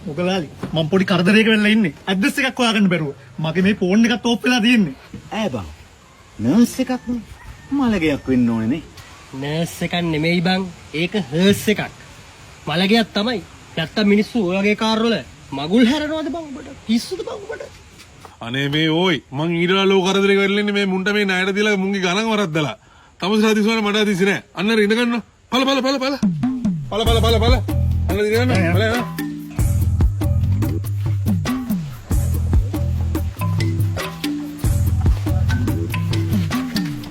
මොකලාලි මං පොඩි කරදරයක වෙලා ඉන්නේ. ඇඩ්‍රස් එකක් හොයාගන්න බැරුව. මගේ මේ ෆෝන් එකත් ඕෆ් වෙලා තියෙන්නේ. ඈ බං. නර්ස් එකක් නේ. මලගයක් වෙන්න ඕනේ නේ. නර්ස් එකක් නෙමෙයි බං. ඒක හර්ස් එකක්. මලගයක් තමයි. නැත්තම් මිනිස්සු ඔය වගේ කාර් වල මගුල් හැරෙනවද බං උඹට? පිස්සුද බං උඹට? අනේ මේ ඕයි මං ඊට ලෝ කරදරේ වෙලා ඉන්නේ මේ මුන්ට මේ ණයට දීලා මුන්ගේ ගණන් වරද්දලා. තමසලා දිසුවන මට දිසි නෑ. අන්න අර ඉඳ ගන්න. පල පල පල පල. පල පල පල පල. අන්න ඉඳ ගන්න. පල යනවා.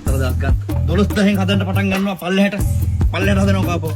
හතරදාස් ගත්ත. 12000න් හදන්න පටන් ගන්නවා පල්ලෙහාට. පල්ලෙහාට හදනවා කාපෝ.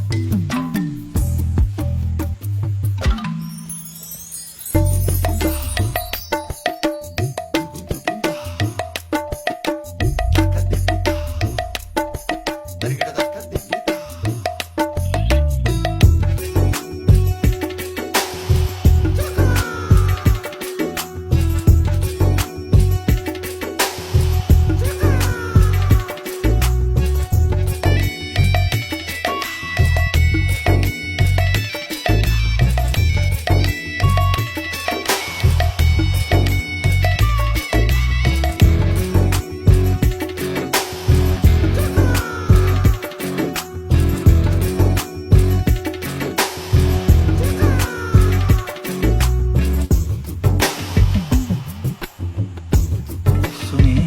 සුනේ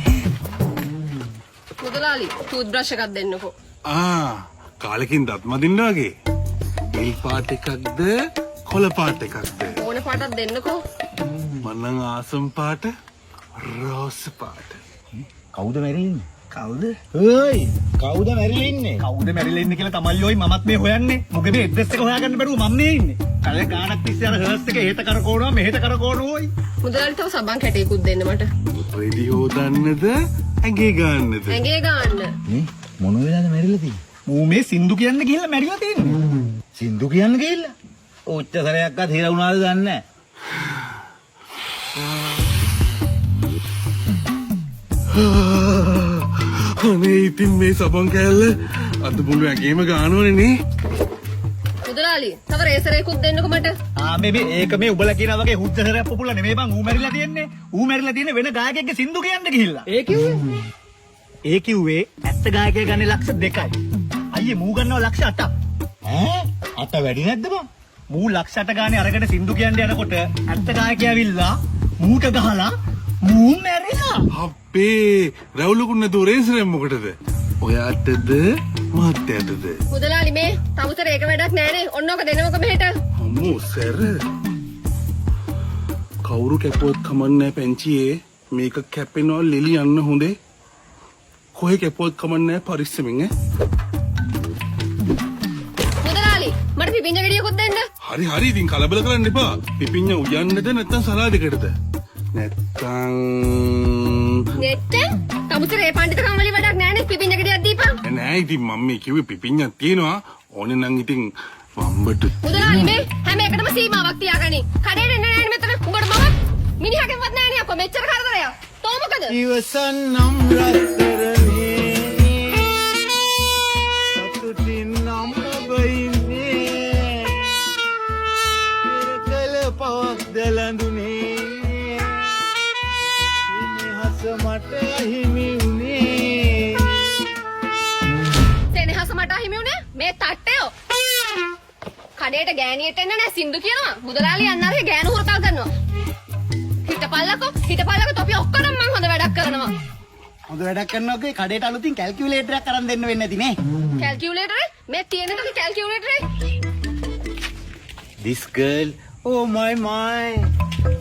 මුදලාලි ටූත් බ්‍රෂ් එකක් දෙන්නකෝ. ආ කාලෙකින් දත් මදින්න වගේ. නිල් පාට එකක්ද කොළ පාට එකක්ද? ඕන පාටක් දෙන්නකෝ. මං නම් ආසම් පාට රෝස පාට. කවුද මැරිලා ඉන්නේ? කවුද? හේයි කවුද මැරිලා ඉන්නේ? කවුද මැරිලා ඉන්නේ කියලා තමයි ඔයි මමත් මේ හොයන්නේ. මොකද මේ ඇඩ්‍රස් එක හොයාගන්න බැරුව මම මේ ඉන්නේ. කල ගානක් තිස්සේ අර හර්ස් එක එහෙට කරකවනවා මෙහෙට කරකවනවා ඔයි. මුදලාලි තව සබන් කැටයකුත් දෙන්න මට. රෙදි හොදන්නද ඇඟේ ගන්නද? ඇඟේ ගන්න. නේ මොන වෙලාවද මැරිලා තියෙන්නේ? මූ මේ සින්දු කියන්න ගිහිල්ලා මැරිලා තියෙන්නේ. සින්දු කියන්න ගිහිල්ලා? උච්ච සරයක්වත් හිර වුණාද දන්නේ නැහැ. අනේ ඉතින් මේ සබන් කෑල්ල අද මුළු ඇඟේම ගානවනේ නේ. මුදලාලි තව රේසරයකුත් දෙන්නකෝ මට. ආ මේ මේ ඒක මේ උඹලා කියනා වගේ හුච්ච සරයක් පොපුලා නෙමෙයි බං ඌ මැරිලා තියෙන්නේ. ඌ මැරිලා තියෙන්නේ වෙන ගායකයෙක්ගේ සින්දු කියන්න ගිහිල්ලා. ඒ කිව්වේ? ඒ කිව්වේ ඇත්ත ගායකයා ගන්නේ ලක්ෂ 2යි. අයියේ මූ ගන්නවා ලක්ෂ 8ක්. ඈ අත වැඩි නැද්ද බං? මූ ලක්ෂ 8 ගානේ අරගෙන සින්දු කියන්න යනකොට ඇත්ත ගායකයා ඇවිල්ලා මූට ගහලා මූ මැරිලා. අපේ රැවුලකුත් නැතුව රේසරයක් මොකටද? ඔයාටද මහත්තයාටද? මුදලාලි මේ තමුසර ඒක වැඩක් නෑනේ. ඔන්න ඔක දෙනවකෝ මෙහෙට. අම්මෝ සැර. කවුරු කැපුවත් කමන්නේ පැංචියේ මේක කැපෙනවා ලෙලි යන්න හොඳේ. කොහෙ කැපුවත් කමන්නේ පරිස්සමෙන් ඈ. මුදලාලි මට පිපිඤ්ඤ ගෙඩියකුත් දෙන්න. හරි හරි ඉතින් කලබල කරන්න එපා. පිපිඤ්ඤ උයන්නද නැත්නම් සලාදයකටද? නැත්නම් නැත්නම් තමුසර ඒ පණ්ඩිතකම් වලින් වැඩක් නෑනේ. පිපිඤ්ඤ ගෙඩියක් දීපන්. නෑ ඉතින් මම මේ කිව්වේ පිපිඤ්ඤක් තියෙනවා. ඕනේ නම් ඉතින් වම්බට. මුදලාලි මේ හැම එකටම සීමාවක් තියාගනි. කඩේට එන්නේ නෑනේ මෙතන. උඹට මම මිනිහගෙන්වත් නෑනේ අප්පා මෙච්චර කරදරයක්. තෝ මොකද? ඉවසන්නම් රත්තරනේ සතුටින් නම් ඔබ ඉන්නේ පෙර කළ පවක් දලඳුනේ සෙනෙහස මට අහිමි වුණේ. සෙනෙහස මට අහිමි වුණේ මේ තට්ටයෝ. කඩේට ගෑණියට එන්න නෑ සින්දු කියනවා. මුදලාලි යන්න අරහේ ගෑනු හොරකම් කරනවා. හිටපල්ලකෝ හිටපල්ලකෝ තොපි ඔක්කොම මං හොඳ වැඩක් කරනවා. හොඳ වැඩක් කරනවා කිව්වේ කඩේට අලුතින් කැල්කියුලේටර් එකක් අරන් දෙන්න වෙන්නේ නැති නේ. කැල්කියුලේටර් මේ තියෙන තොපි calculator. This girl, oh my my.